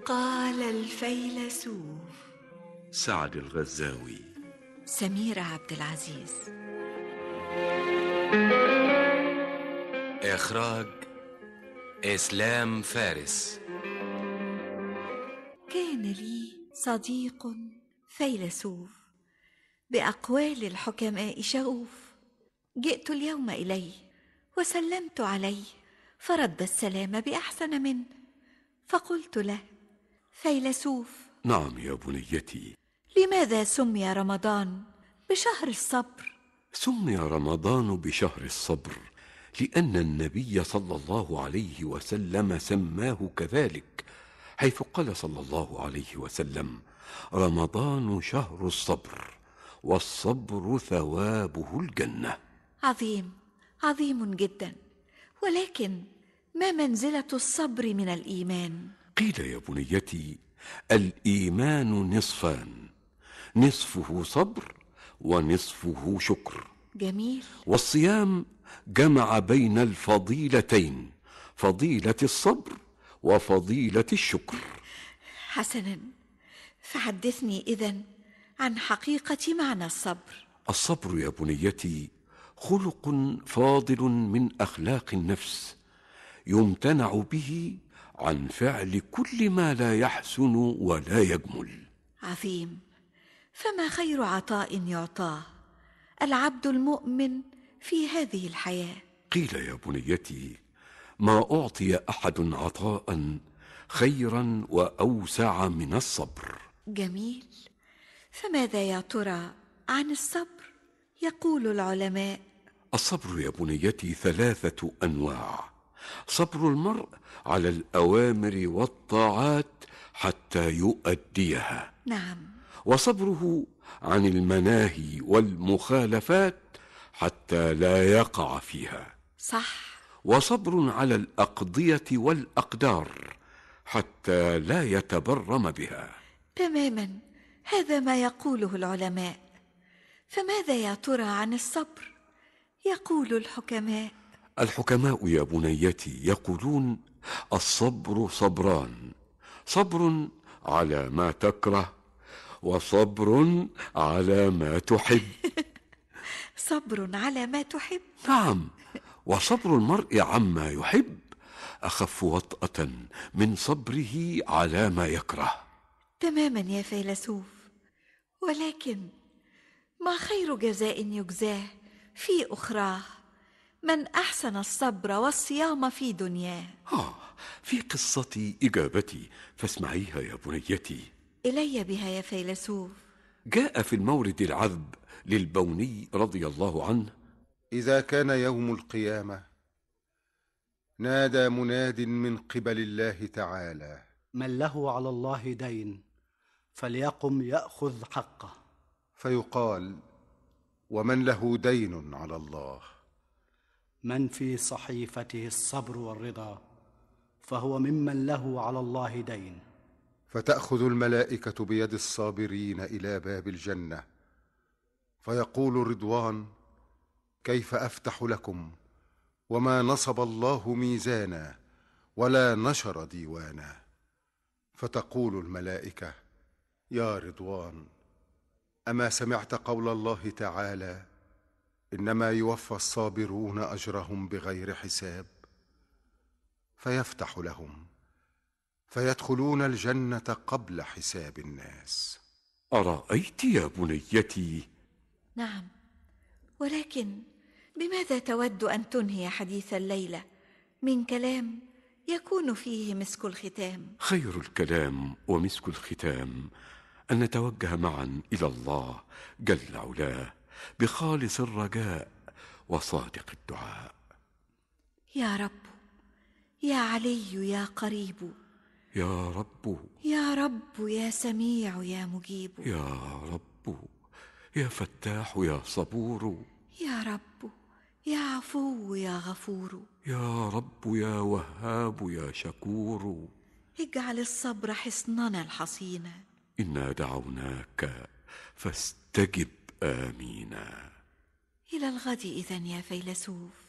قال الفيلسوف سعد الغزاوي، سميرة عبد العزيز. إخراج إسلام فارس. كان لي صديق فيلسوف بأقوال الحكماء شغوف. جئت اليوم إليه وسلمت عليه، فرد السلام بأحسن منه، فقلت له: فيلسوف. نعم يا بنيتي. لماذا سمي رمضان بشهر الصبر؟ سمي رمضان بشهر الصبر لأن النبي صلى الله عليه وسلم سماه كذلك، حيث قال صلى الله عليه وسلم: رمضان شهر الصبر، والصبر ثوابه الجنة. عظيم، عظيم جدا. ولكن ما منزلة الصبر من الإيمان؟ قيل يا بنيتي: الإيمان نصفان، نصفه صبر ونصفه شكر. جميل. والصيام جمع بين الفضيلتين، فضيلة الصبر وفضيلة الشكر. حسنا، فحدثني إذن عن حقيقة معنى الصبر. الصبر يا بنيتي خلق فاضل من أخلاق النفس، يمتنع به عن فعل كل ما لا يحسن ولا يجمل. عظيم. فما خير عطاء يعطاه العبد المؤمن في هذه الحياة؟ قيل يا بنيتي: ما أعطي أحد عطاء خيرا وأوسع من الصبر. جميل. فماذا يا ترى عن الصبر يقول العلماء؟ الصبر يا بنيتي ثلاثة أنواع: صبر المرء على الأوامر والطاعات حتى يؤديها، نعم، وصبره عن المناهي والمخالفات حتى لا يقع فيها، صح، وصبر على الأقضية والأقدار حتى لا يتبرم بها. تماما، هذا ما يقوله العلماء. فماذا يا ترى عن الصبر يقول الحكماء؟ الحكماء يا بنيتي يقولون: الصبر صبران، صبر على ما تكره وصبر على ما تحب. صبر على ما تحب؟ نعم، وصبر المرء عما يحب أخف وطأة من صبره على ما يكره. تماما يا فيلسوف. ولكن ما خير جزاء يجزاه في أخراه من أحسن الصبر والصيام في دنياه؟ في قصتي إجابتي، فاسمعيها يا بنيتي. إلي بها يا فيلسوف. جاء في المورد العذب للبوني رضي الله عنه: إذا كان يوم القيامة نادى مناد من قبل الله تعالى: من له على الله دين فليقم يأخذ حقه. فيقال: ومن له دين على الله؟ من في صحيفته الصبر والرضا فهو ممن له على الله دين. فتأخذ الملائكة بيد الصابرين إلى باب الجنة، فيقول رضوان: كيف أفتح لكم وما نصب الله ميزانا ولا نشر ديوانا؟ فتقول الملائكة: يا رضوان، أما سمعت قول الله تعالى: إنما يوفى الصابرون أجرهم بغير حساب؟ فيفتح لهم فيدخلون الجنة قبل حساب الناس. أرأيت يا بنيتي؟ نعم، ولكن بماذا تود أن تنهي حديث الليلة من كلام يكون فيه مسك الختام؟ خير الكلام ومسك الختام أن نتوجه معا إلى الله جل علاه بخالص الرجاء وصادق الدعاء. يا رب، يا علي، يا قريب، يا رب، يا رب، يا سميع، يا مجيب، يا رب، يا فتاح، يا صبور، يا رب، يا عفو، يا غفور، يا رب، يا وهاب، يا شكور، اجعل الصبر حصننا الحصينا. إنا دعوناك فاستجب آمينا. إلى الغد إذن يا فيلسوف.